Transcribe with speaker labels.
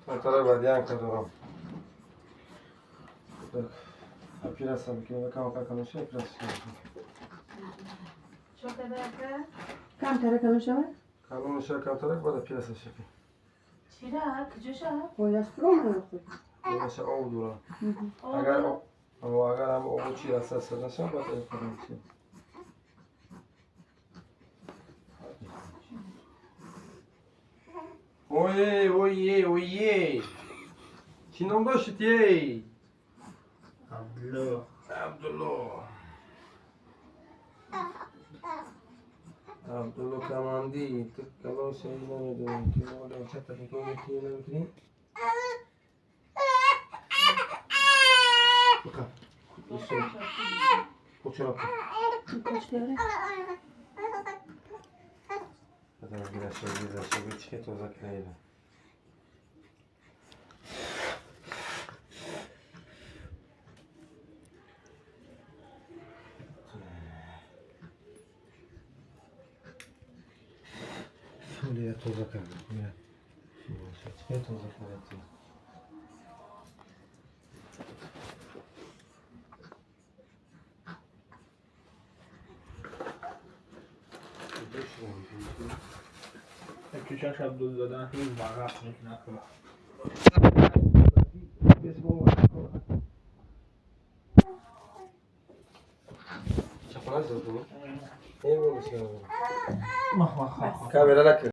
Speaker 1: Камтарак баъд янка дорам. Операция мекунем, кам кам операция.
Speaker 2: Камтара калон шавад?
Speaker 1: Калон мешавад камтарак, баъд операция шакӣ.
Speaker 3: Чира? Куҷо шавад?
Speaker 2: Бояд фуром.
Speaker 1: Меша об дорам. Агар агар ҳам обу чи раса нашавад, баъд операция. Ой, ой, ой, чӣ ном доштед, ей?
Speaker 4: Абдулло.
Speaker 1: Абдулло. Абдулло Каманди, ту калон шавӣ, намедонам, ки мода чата нигоҳ мекунӣ, намекунӣ? Бика. Кучера. Гираша, гираша, чике тоза кидаида. Солия тоза кардам. Чике тоза кардам.
Speaker 4: Чучаш Абдулзода ҳеҷ варақ накунад.
Speaker 1: Камера накун.